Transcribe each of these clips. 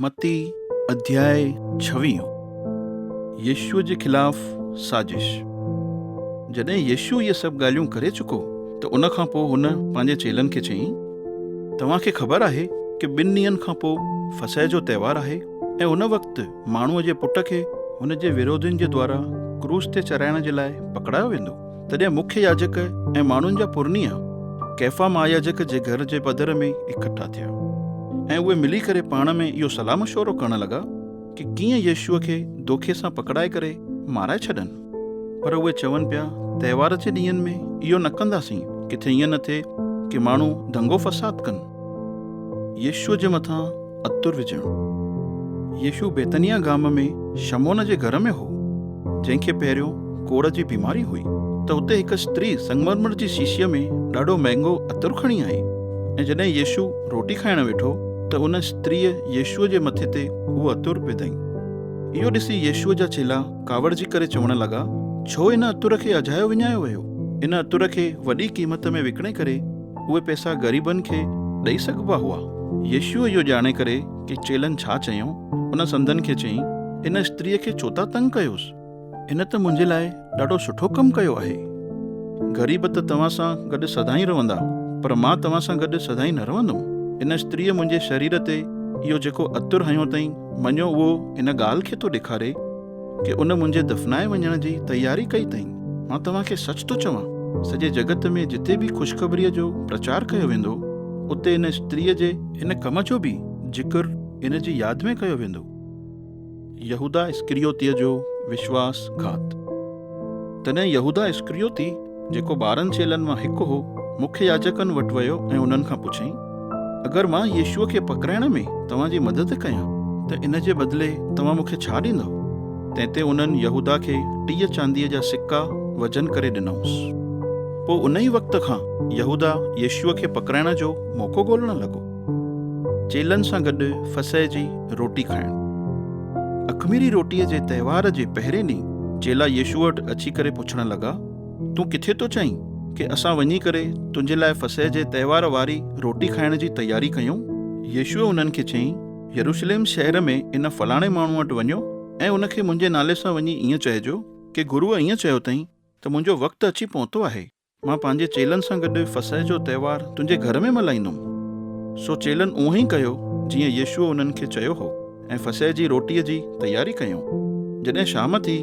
متي اڌياء ڇويهون، يسوع جي خلاف سازش. جڏهن يسوع اهي سڀ ڳالهيون ڪري چڪو ته ان کان پوء هن پنهنجي چيلن کي چيائين، توهان کي خبر آهي ڪه ٻن ڏينهن کان پوء فصح جو تهوار آهي ۽ ان وقت ماڻهوء جي پٽ کي هن جي وروڌين جي دوارا ڪروس تي چڙهائڻ جي لاء پڪڙايو ويندو. تڏهن مکيه ياجڪ ۽ ماڻهن جا پرنيا ڪيفا مهاياجڪ جي گهر جي پڌر ۾ اڪٺا ٿيا ۽ اهي ملي ڪري پاڻ ۾ اهو صلاح مشورو ڪرڻ لڳا ڪي ڪيئن يسوع کي دوکي سان پڪڙائي ڪري مارائي ڇڏن. پر اهي چون پيا، تهوار جي ڏينهن ۾ اهو نه ڪنداسين، ڪٿي ائين نه ٿئي ڪي ماڻهو دنگو فساد ڪن. يسوع جي مٿان عطر وجهڻ. يسوع بيتنيا گام ۾ شمعون جي گهر ۾ هو، جنهن کي پهريون ڪوڙهه جي بيماري هئي، ته اتي هڪ استري سنگمرمر جي شيشيء ۾ ڏاڍو مهنگو عطر کڻي آئي، ۽ جڏهن يسوع روٽي کائڻ ويٺو، ته ان استريء يسوع جي مٿي تي اهو عطر وڌائين. اهو ڏسي يسوع جا چيلا ڪاوڙجي ڪري چوڻ لڳا، ڇو ان عطر کي اجايو وڃايو ويو؟ ان عطر کي وڏي قيمت ۾ وڪڻي ڪري اهي پئسا غريبن کي ڏئي سگهبا هئا. يسوع اهو ڄاڻي ڪري ڪي چيلن ڇا چيو، ان سندن کي چيائين، ان استريء کي ڇو ٿا تنگ ڪيوس؟ هن ته منهنجي لاء ڏاڍو سٺو ڪم ڪيو آهي. غريب ته توهان سان گڏ سدائين رهندا، پر مان توهان سان گڏ سدائين نه رهندم. ان استريء منهنجي شرير تي اهو جيڪو عطر هنيو اٿئين، مڃو اهو ان ڳالهه کي ٿو ڏيکاري ڪي ان منهنجي دفنائي وڃڻ جي تياري ڪئي اٿئين. مان توهان کي سچ ٿو چوان، سڄي جڳت ۾ جتي به خوشخبريء جو پرچار ڪيو ويندو، اتي ان استريء جي ان ڪم جو به ذڪر ان جي ياد ۾ ڪيو ويندو. يهوداه اسڪريوتيء جو وشواس گهات. تڏهن يهوداه اسڪريوتي، جيڪو 12 چيلن مان هڪ هو، مکيه ياجڪن وٽ ويو ۽ انهن کان پڇيائين، اگر مان يسوع کي پڪڙائڻ ۾ توهان جي مدد ڪيان، ته ان جي بدلي توهان مون کي ڇا ڏيندؤ؟ تنهن تي انهن يهوداه کي 30 چانديء جا سڪا وزن ڪري ڏنائونس. پوء انهيء وقت کان يهوداه يسوع کي پڪڙائڻ جو موقعو ڳولڻ لڳو. چيلن سان گڏ فصح جي روٽي کائڻ. اخميري روٽيء جي تهوار جي پهرين ڏينهن چيلا يسوع وٽ اچي ڪري پڇڻ لڳا، تون ڪٿي ٿو چاهين ڪي اسان وڃي ڪري تنهنجي لاء فصح جي تهوار واري روٽي کائڻ جي تياري ڪيون؟ يسوع انهن کي چيائين، يروشليم شهر ۾ ان فلاڻي ماڻهوء وٽ وڃو ۽ ان کي منهنجي نالي سان وڃي ائين چئجو ڪي گروء ائين چيو اٿئي ته منهنجو وقت اچي پهتو آهي. مان پنهنجي چيلن سان گڏ فصح جو تهوار تنهنجي گهر ۾ ملهائيندم. سو چيلن اونهن ئي ڪيو جيئن يسوع انهن کي چيو هو ۽ فصح جي روٽيء جي تياري ڪيائون. جڏهن شام ٿي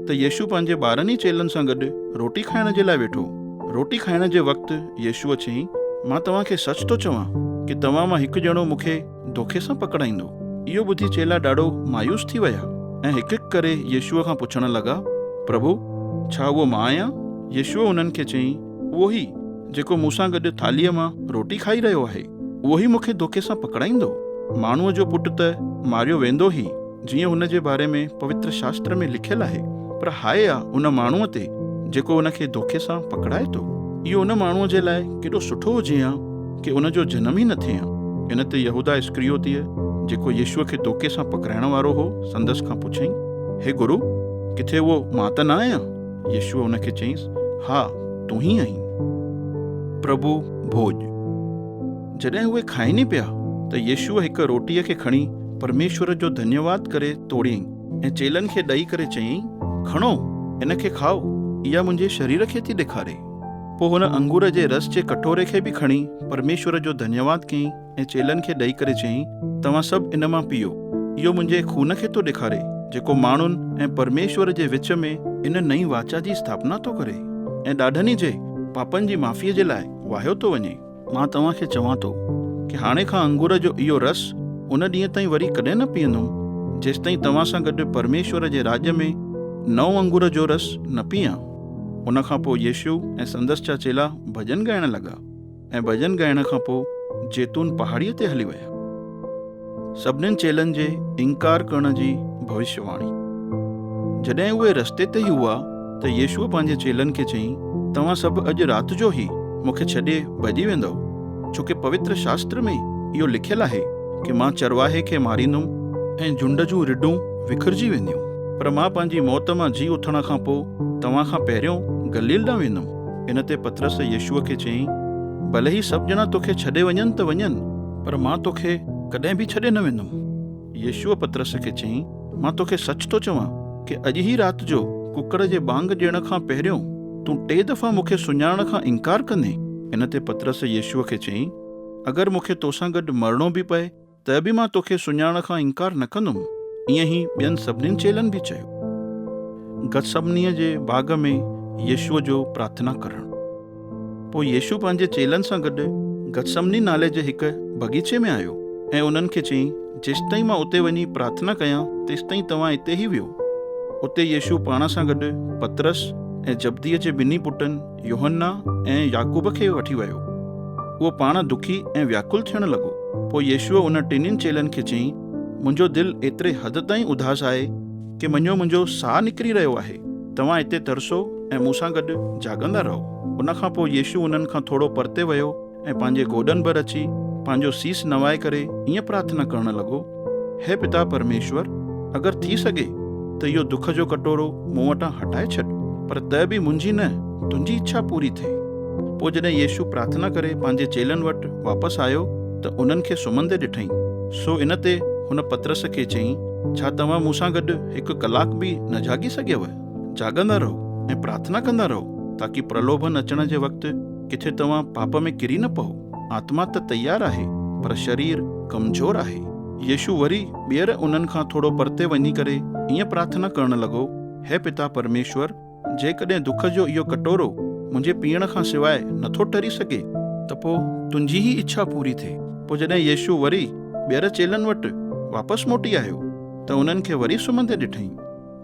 ته يسوع پنهنجي 12 ئي چيلن سان گڏ روٽي کائڻ جي لاء ويٺو. روٽي کائڻ جي وقت يسوع چيائين، مان توهان کي سچ ٿو چوان ڪي توهان مان هڪ ڄڻو مون کي دوکي سان پڪڙائيندو. اهو ٻڌي چيلا ڏاڍو مايوس ٿي ويا ۽ هڪ هڪ ڪري يسوع کان پڇڻ لڳا، پرڀو، ڇا اهو مان آهيان؟ يسوع انهن کي چيائين، اهو ئي، جيڪو مون سان گڏ ٿالهيء مان روٽي کائي رهيو آهي، اهو ئي مون کي دوکي سان پڪڙائيندو. ماڻهوء جو پٽ ته ماريو ويندو ئي، جيئن هن جي باري ۾ پوتر شاستر ۾ لکيل آهي، پر هاء آ ان ماڻهوء تي، جيڪو ان کي دوکي سان پڪڙائي ٿو. اهو ان ماڻهوء جي لاء ڪيڏو سٺو هجي ها، ڪي ان جو جنم ئي نه ٿئي ها. ان تي يهوداه اسڪريوتيء، جيڪو يسوع کي دوکي سان پڪڙائڻ وارو هو، سندس کان پڇيائين، هي گرو، ڪٿي اهو مان ته نه آهيان؟ يسوع ان کي چيس، ها، تون ئي آهين. پرڀو ڀوڄ. جڏهن اهي کائين ئي پيا، ته يسوع هڪ روٽيء کي کڻي پرميشور جو ڌنيواد ڪري توڙيائين ۽ چيلن کي ڏئي ڪري چيائين، کڻو، ان کي کائو، اها منهنجي شرير کي ٿي ڏيکاري. پوء هن انگور جي رس جي ڪٽوري کي به کڻي پرميشور جو ڌنيواد ڪيائين ۽ چيلن کي ڏئي ڪري چيائين، توهان سڀ ان مان پيئو. اهو منهنجي خون کي ٿو ڏيکاري، جيڪو ماڻهن ۽ پرميشور جي وچ ۾ ان نئين واچا جي اسٿاپنا ٿو ڪري ۽ ڏاڍن ئي جي پاپن جي معافيء جي لاء واهيو ٿو وڃي. مان توهان کي چوان ٿو ڪي هاڻي کان انگور جو اهو رس ان ڏينهن تائين وري ڪڏهن نه پيئندم، جيستائين توهان سان گڏ پرميشور جي راڄ ۾ نئون انگور جو رس نه پيئان. ان کان پوء يسوع ۽ سندس جا چيلا ڀڄن ڳائڻ لڳا ۽ ڀڄن ڳائڻ کان پوء زيتون پهاڙيء تي هلي ويا. سڀنين چيلن جي انڪار ڪرڻ جي ڀوشيه واڻي. جڏهن اهي رستي تي ئي هئا ته يسوع پنهنجي چيلن کي چيائين، توهان سڀ اڄ رات جو ئي مون کي ڇڏي ڀڄي ويندؤ، ڇو ڪي پوتر شاستر ۾ اهو لکيل آهي ڪي مان چرواهي کي ماريندم ۽ جهنڊ جون رڍون وکرجي وينديون. پر مان پنهنجي موت مان جي اٿڻ کان پوء توهان کان پهريون گليل ڏانهن ويندم. ان تي پطرس يسوع کي چيائين، ڀلي هي سڀ ڄڻا توکي ڇڏي وڃن ته وڃن، پر مان توکي ڪڏهن به ڇڏي نه ويندم. يسوع پطرس کي چيائين، مان توکي سچ ٿو چوان ڪي اڄ ئي رات جو ڪڪڙ جي ٻانگ ڏيڻ کان پهريون تون ٽي دفعا مون کي سڃاڻڻ کان انڪار ڪندين. ان تي پطرس يسوع کي چيائين، اگر مون کي توسان گڏ مرڻو به پئي ته به مان توکي سڃاڻڻ کان انڪار نه ڪندم. ائين ئي ٻين سڀنين چيلن به چيو. گتسمنيء جي باغ ۾ يسوع جو پرارٿنا ڪرڻ. پوء يسوع پنهنجي چيلن سان گڏ گتسمني نالي جي هڪ باغيچي ۾ آيو ۽ انهن کي چيائين، جيستائين مان اتي وڃي پرارٿنا ڪيان، تيستائين توهان اتي ئي ويهو. اتي يسوع پاڻ سان گڏ پطرس ۽ زبديء جي ٻنهي پٽن يوحنا ۽ يعقوب کي وٺي ويو. اهو پاڻ دکي ۽ وياڪل ٿيڻ لڳو. پوء يسوع انهن ٽنهي چيلن کي چيائين، منهنجو دل ايتري حد تائين اداس آهي ڪي مڃو منهنجو ساهه نڪري رهيو آهي. توهان اتي ترسو ۽ مون سان گڏ جاڳندا رهو. ان کان پوء يسوع انهن کان ٿورو پرتي ويو ۽ پنهنجي گوڏن ڀر اچي پنهنجو سيس نوائي ڪري ائين پرارٿنا ڪرڻ لڳو، هي پتا پرميشور، اگر ٿي سگهي ته اهو دک جو ڪٽورو مون وٽان هٽائي ڇڏ، پر ته به منهنجي نه، تنهنجي اڇا پوري ٿئي. پوء جڏهن يسوع پرارٿنا ڪري پنهنجي چيلن وٽ واپس آيو ته انهن کي سمهندي ڏٺائين. سو ان تي هن پطرس کي چيائين، ڇا توهان مون سان گڏ هڪ ڪلاڪ به نه جاڳي سگهيؤ؟ جاڳندا رهو ۽ پرارٿنا ڪندا رهو، تاڪي پرلوڀن اچڻ جي وقت ڪٿي توهان پاپ ۾ ڪري نه پئو. آتما ته تيار آهي، پر شرير ڪمزور آهي. يسوع وري ٻيهر انهن کان ٿورو پرتي وڃي ڪري ائين پرارٿنا ڪرڻ لڳو، هي پتا پرميشور! جيڪڏهن دک جو اهو ڪٽورو منهنجي پيئڻ کان سواء نٿو ٽري سگهي، ته پوء تنهنجي ئي اڇا پوري ٿئي. پوء جڏهن يسوع وري ٻيهر چيلن وٽ واپس موٽي آيو ته انهن کي وري سمهندي ڏٺائين،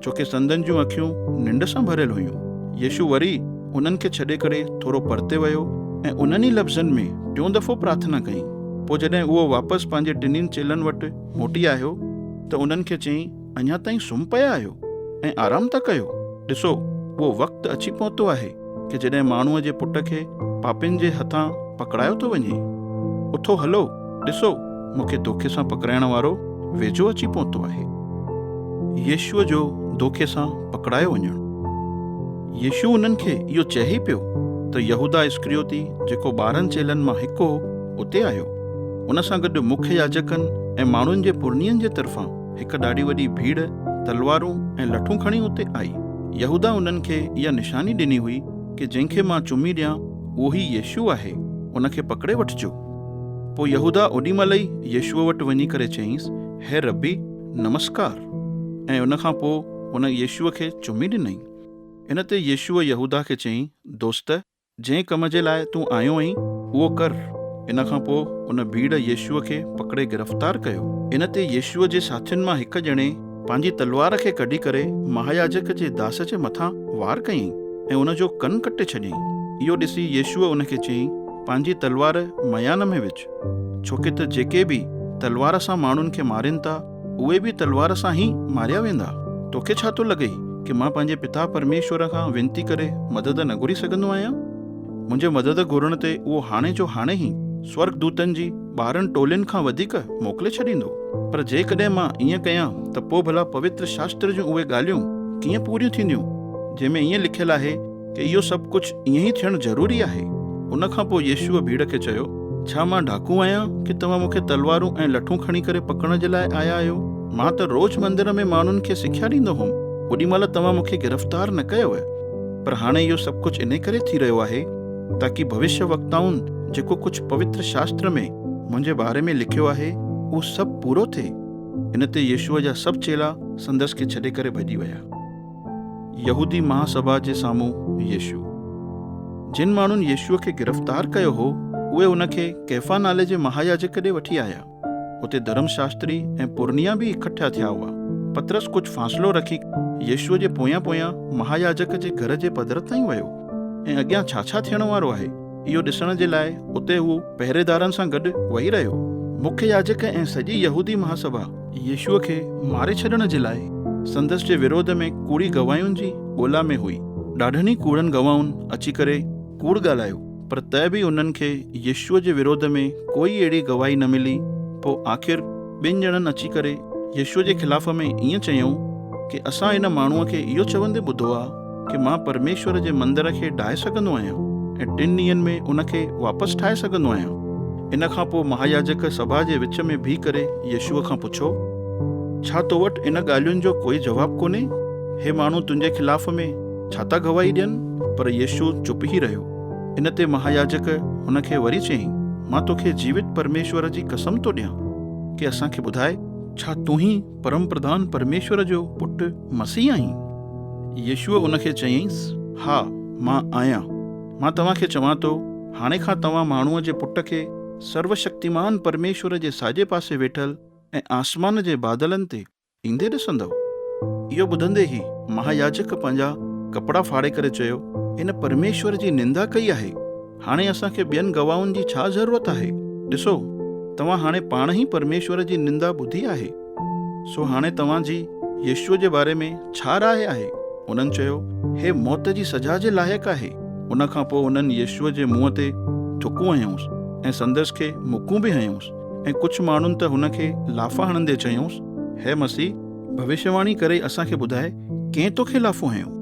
ڇو ڪي سندن جون اکيون ننڊ سان ڀريل هيون. يسوع وري انهن کي ڇڏي ڪري ٿورو پرتي ويو ۽ انهن ئي لفظن ۾ ٽيون دفعو پرارٿنا ڪيائين. پوء جڏهن اهو واپس پنهنجي ٽنهي چيلن وٽ موٽي آيو ته انهن کي چيائين، اڃا تائين سمهه پيا آهيو ۽ آرام ٿا ڪيو؟ ڏسو، اهو وقت اچي پهتو آهي ڪي جڏهن ماڻهوء جي پٽ کي پاپين جي هٿان پڪڙايو ٿو وڃي. اٿو هلو، ڏسو، مون کي دوکي سان پڪڙائڻ وارو ويجهو اچي پهتو آهي. يسوع جو دوکي سان پڪڙايو وڃڻ. يسوع انهن کي اهو چئي پيو ته يهوداه اسڪريوتي جيڪو 12 چيلن مان هڪ هو، اتي آيو. ان سان گڏ مکيه ياجڪن ۽ ماڻهن جي پرنين جي طرفان هڪ ڏاڍي وڏي ڀيڙ تلوارون ۽ لٺون کڻي اتي آئي. يهوداه انهن کي اها نشاني ڏني هئي ڪي جنهن کي مان چمي ڏيان اهو ئي يسوع آهي، ان کي پڪڙي وٺجو. پوء يهوداه اوڏي مهل ئي يسوع وٽ وڃي ڪري چيائينس، هي ربي، نمسڪار! ۽ ان کان پوء هن يسوع کي چمي ڏنائين. ان تي يسوع يهوداه کي چيائين، دوست! جنهن ڪم جي لاء تون آيو آهين، اهو ڪر. ان کان پوء ان ڀيڙ يسوع کي پڪڙي گرفتار ڪيو. ان تي يسوع جي ساٿين مان هڪ ڄڻي پنهنجي تلوار کي ڪڍي ڪري مهاياجڪ جي داس جي مٿان وار ڪيائين ۽ ان جو ڪن ڪٽي ڇڏيائين. اهو ڏسي يسوع ان کي چيائين، پنهنجي تلوار ميان ۾ وجهه، ڇوڪه ته جيڪي به تلوار سان ماڻهن کي مارين ٿا، اهي به تلوار سان ئي ماريا ويندا. توکي ڇا ٿو لڳئي ڪي مان پنهنجي پتا پرميشور کان وينتي ڪري مدد نه گهري سگهندو آهيان؟ منهنجي مدد گهرڻ تي اهو هاڻي جو هاڻي ئي سورڳدوتن جي 12 ٽولين کان وڌيڪ موڪلي ڇڏيندو. پر جيڪڏهن مان ائين ڪيان ته پوء ڀلا پوتر شاستر جون اهي ڳالهيون ڪيئن پوريون ٿينديون، جنهن ۾ ائين لکيل آهي ڪي اهو سڀ ڪجهه ائين ئي ٿيڻ ضروري آهي. ان کان پوء يسوع ڀيڙ کي چيو، ڇا مان ڊاڪو آهيان ڪي توهان مون کي تلوارون ۽ لٺون کڻي ڪري پڪڙڻ جي لاء آيا آهيو؟ مان ته روز مندر ۾ ماڻهن کي سکيا ڏيندو هوم، اوڏي مهل توهان مون کي گرفتار نه ڪيو. پر هاڻي اهو سڀ ڪجهه انهي ڪري ٿي رهيو آهي تاڪي ڀوشيه وڪتائن جيڪو ڪجهه پوتر شاستر ۾ منهنجي باري ۾ لکيو آهي، اهو سڀ پورو ٿئي. ان تي يسوع جا سڀ چيلا سندس کي ڇڏي ڪري ڀڄي ويا. يهودي مهاسڀا جي سامهون يسوع. جن ماڻهن يسوع کي گرفتار ڪيو هو، اهي هن کي ڪيفا نالي جي مهاياجڪ ڏي وٺي آيا. اتي ڌرم شاستري ۽ پرنيا به اڪٺا ٿيا هئا. پطرس ڪجهه فاصلو رکي يسوع جي پويان پويان مهاياجڪ جي گهر جي پڌر تائين ويو ۽ اڳيان ڇا ڇا ٿيڻ وارو آهي، اهو ڏسڻ جي لاء اتي هو پهريدارن سان گڏ ويهي رهيو. مکيه ياجڪ ۽ سڄي يهودي مهاسڀا يسوع کي ماري ڇڏڻ جي لاء سندس جي وروڌ ۾ ڪوڙي گواهين جي ڳولا ۾ هئي. ڏاڍن ئي ڪوڙن گواهن اچي ڪري ڪوڙ ڳالهايو، پر ته به انهن کي يسوع جي وروڌ ۾ ڪوئي اهڙي گواهي نه ملي. پوء آخر ٻن ڄڻن اچي ڪري يسوع جي خلاف ۾ ائين چيائون ڪي اسان هن ماڻهوء کي اهو چوندي ٻڌو آهي ڪي مان پرميشور جي مندر کي ڊاهي سگهندو آهيان ۽ ٽن ڏينهن ۾ ان کي واپس ٺاهي سگهندو آهيان. ان کان پوء مهاياجڪ سڀا جي وچ ۾ بيهي ڪري يسوع کان پڇيو، ڇا تو وٽ ان ڳالهين جو ڪوئي جواب ڪونهي؟ هي ماڻهو تنهنجي خلاف ۾ ڇا ٿا گواهي ڏين؟ پر يسوع چپ ئي رهيو. ان تي مهاياجڪ هن کي وري چيائين، مان توکي جيوت پرميشور جي قسم ٿو ڏيان، ڪي اسان کي ٻڌاء، ڇا تون ئي پرمپرڌان پرميشور جو پٽ مسيح آهين؟ يسوع ان کي چيائينس، ها، مان آهيان. مان توهان کي چوان ٿو، هاڻي کان توهان ماڻهوء جي پٽ کي سروشڪتيمان پرميشور جي ساڄي پاسي ويٺل ۽ آسمان جي بادلن تي ايندي ڏسندؤ. اهو ٻڌندي ئي مهاياجڪ پنهنجا ڪپڙا ڦاڙي ڪري چيو، هن پرميشور جي نندا ڪئي آهي. هاڻي اسان کي ٻين گواهن جي ڇا ضرورت آهي؟ ڏسو، توهان هاڻي پاڻ ئي پرميشور جي نندا ٻڌي آهي. سو هاڻي توهان جي يسوع جي باري ۾ ڇا راء آهي؟ انهن چيو، هي موت جي سزا جي لائق آهي. ان کان پوء انهن يسوع جي منهن تي ٿڪون هنيونس ۽ سندس کي مڪون به هنيونس ۽ ڪجهه ماڻهن ته هن کي لافا هڻندي چيونس، هي مسيح، ڀوشيواڻي ڪري اسان کي ٻڌاء، ڪنهن توکي لافو هنيو؟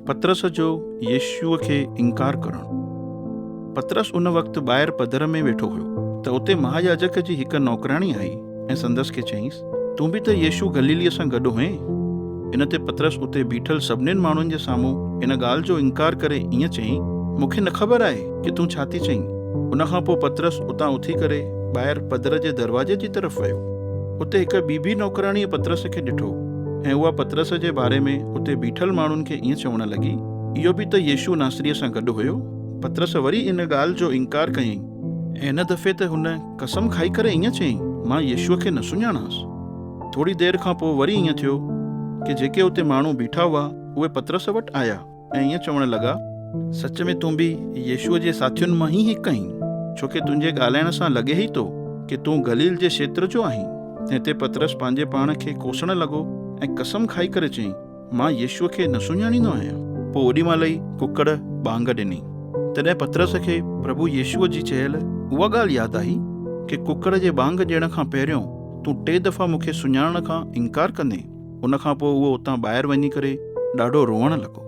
پطرس جو يسوع کي انڪار ڪرڻ. پطرس ان وقت ٻاهر پڌر ۾ ويٺو هيو ته اتي مهاياجڪ جي هڪ نوڪرياڻي آئي ۽ سندس کي چيائينس، تون به ته يسوع گليليء سان گڏ هئين. ان تي پطرس اتي بيٺل سڀنين ماڻهن جي سامهون ان ڳالهه جو انڪار ڪري ائين چيائين، مون کي نه خبر آهي ڪي تون ڇا ٿي چئين. ان کان پوء پطرس اتان اٿي ڪري ٻاهر پڌر جي دروازي جي طرف ويو. اتي هڪ ٻي به نوڪرياڻيء پطرس کي ڏٺو ۽ اها پطرس جي باري ۾ اتي بيٺل ماڻهن کي ائين چوڻ لڳي، اهو به ته يسوع ناصريء سان گڏ هيو. پطرس وري ان ڳالهه جو انڪار ڪيائين ۽ هن دفعي ته هن قسم کائي ڪري ائين چيائين، مان يسوع کي نه سڃاڻانس. ٿوري دير کان پوء وري ائين ٿيو ڪي جيڪي اتي ماڻهو بيٺا هئا، اهي پطرس وٽ آيا ۽ ائين چوڻ لڳا، سچ ۾ تون به يسوع جي ساٿين مان ئي هڪ آهين، ڇو ڪي تنهنجي ڳالهائڻ سان لڳي ئي ٿو ڪي تون گليل جي کيتر جو آهين. تنهن تي پطرس پنهنجي پاڻ کي ڪوسڻ لڳو ۽ قسم کائي ڪري چيائين، مان يسوع کي نه سڃاڻيندو آهيان. پوء اوڏي مهل ئي ڪڪڙ ٻانگ ڏني. تڏهن پطرس کي پرڀو يسوع جي چيل اها ڳالهه ياد آئي ڪي ڪڪڙ جي ٻانگ ڏيڻ کان پهريون تون ٽي دفعا مون کي سڃاڻڻ کان انڪار ڪندين. ان کان پوء اهو اتان ٻاهر وڃي ڪري ڏاڍو روئڻ لڳو.